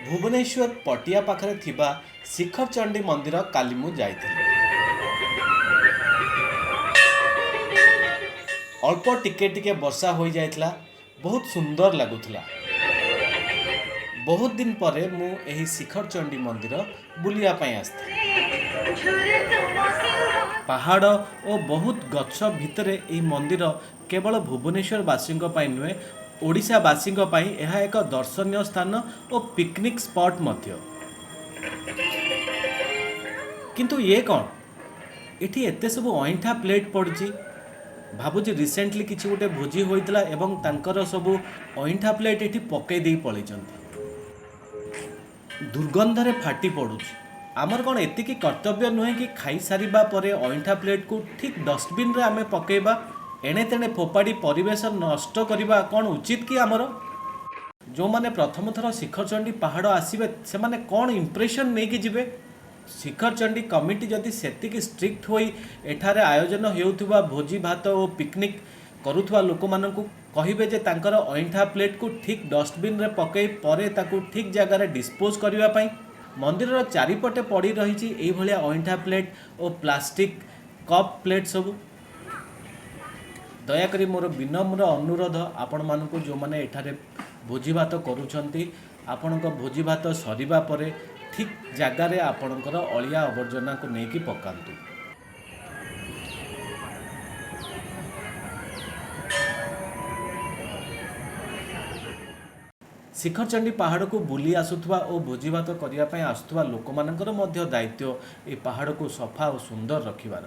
ଭୁବନେଶ୍ୱର ପଟିଆ ପାଖରେ ଥିବା ଶିଖରଚଣ୍ଡୀ ମନ୍ଦିର କାଲି ମୁଁ ଯାଇଥିଲି। ଅଳ୍ପ ଟିକେ ଟିକେ ବର୍ଷା ହୋଇଯାଇଥିଲା, ବହୁତ ସୁନ୍ଦର ଲାଗୁଥିଲା। ବହୁତ ଦିନ ପରେ ମୁଁ ଏହି ଶିଖରଚଣ୍ଡୀ ମନ୍ଦିର ବୁଲିବା ପାଇଁ ଆସିଥିଲି। ପାହାଡ଼ ଓ ବହୁତ ଗଛ ଭିତରେ ଏହି ମନ୍ଦିର କେବଳ ଭୁବନେଶ୍ୱରବାସୀଙ୍କ ପାଇଁ ନୁହେଁ, ଓଡ଼ିଶାବାସୀଙ୍କ ପାଇଁ ଏହା ଏକ ଦର୍ଶନୀୟ ସ୍ଥାନ ଓ ପିକନିକ୍ ସ୍ପଟ୍ ମଧ୍ୟ। କିନ୍ତୁ ଇଏ କ'ଣ, ଏଠି ଏତେ ସବୁ ଅଇଁଠା ପ୍ଲେଟ୍ ପଡ଼ିଛି? ଭାବୁଛି ରିସେଣ୍ଟଲି କିଛି ଗୋଟେ ଭୋଜି ହୋଇଥିଲା ଏବଂ ତାଙ୍କର ସବୁ ଅଇଁଠା ପ୍ଲେଟ୍ ଏଠି ପକାଇ ଦେଇ ପଳେଇଛନ୍ତି। ଦୁର୍ଗନ୍ଧରେ ଫାଟି ପଡ଼ୁଛି। ଆମର କ'ଣ ଏତିକି କର୍ତ୍ତବ୍ୟ ନୁହେଁ କି ଖାଇସାରିବା ପରେ ଅଇଁଠା ପ୍ଲେଟ୍କୁ ଠିକ୍ ଡଷ୍ଟବିନ୍ରେ ଆମେ ପକାଇବା? ଏଣେ ତେଣେ ଫୋପାଡ଼ି ପରିବେଶ ନଷ୍ଟ କରିବା କ'ଣ ଉଚିତ କି ଆମର? ଯେଉଁମାନେ ପ୍ରଥମ ଥର ଶିଖରଚଣ୍ଡୀ ପାହାଡ଼ ଆସିବେ, ସେମାନେ କ'ଣ ଇମ୍ପ୍ରେସନ୍ ନେଇକି ଯିବେ? ଶିଖରଚଣ୍ଡୀ କମିଟି ଯଦି ସେତିକି ଷ୍ଟ୍ରିକ୍ଟ ହୋଇ ଏଠାରେ ଆୟୋଜନ ହେଉଥିବା ଭୋଜି ଭାତ ଓ ପିକନିକ୍ କରୁଥିବା ଲୋକମାନଙ୍କୁ କହିବେ ଯେ ତାଙ୍କର ଅଇଁଠା ପ୍ଲେଟ୍କୁ ଠିକ୍ ଡଷ୍ଟବିନ୍ରେ ପକାଇ ପରେ ତାକୁ ଠିକ୍ ଜାଗାରେ ଡିସ୍ପୋଜ୍ କରିବା ପାଇଁ। ମନ୍ଦିରର ଚାରିପଟେ ପଡ଼ି ରହିଛି ଏଇଭଳିଆ ଅଇଁଠା ପ୍ଲେଟ୍ ଓ ପ୍ଲାଷ୍ଟିକ୍ କପ୍ ପ୍ଲେଟ୍ ସବୁ। ଦୟାକରି ମୋର ବିନମ୍ର ଅନୁରୋଧ ଆପଣମାନଙ୍କୁ, ଯେଉଁମାନେ ଏଠାରେ ଭୋଜିଭାତ କରୁଛନ୍ତି, ଆପଣଙ୍କ ଭୋଜିଭାତ ସରିବା ପରେ ଠିକ୍ ଜାଗାରେ ଆପଣଙ୍କର ଅଳିଆ ଆବର୍ଜନାକୁ ନେଇକି ପକାନ୍ତୁ। ଶିଖରଚଣ୍ଡୀ ପାହାଡ଼କୁ ବୁଲି ଆସୁଥିବା ଓ ଭୋଜିଭାତ କରିବା ପାଇଁ ଆସୁଥିବା ଲୋକମାନଙ୍କର ମଧ୍ୟ ଦାୟିତ୍ୱ ଏ ପାହାଡ଼କୁ ସଫା ଓ ସୁନ୍ଦର ରଖିବାର।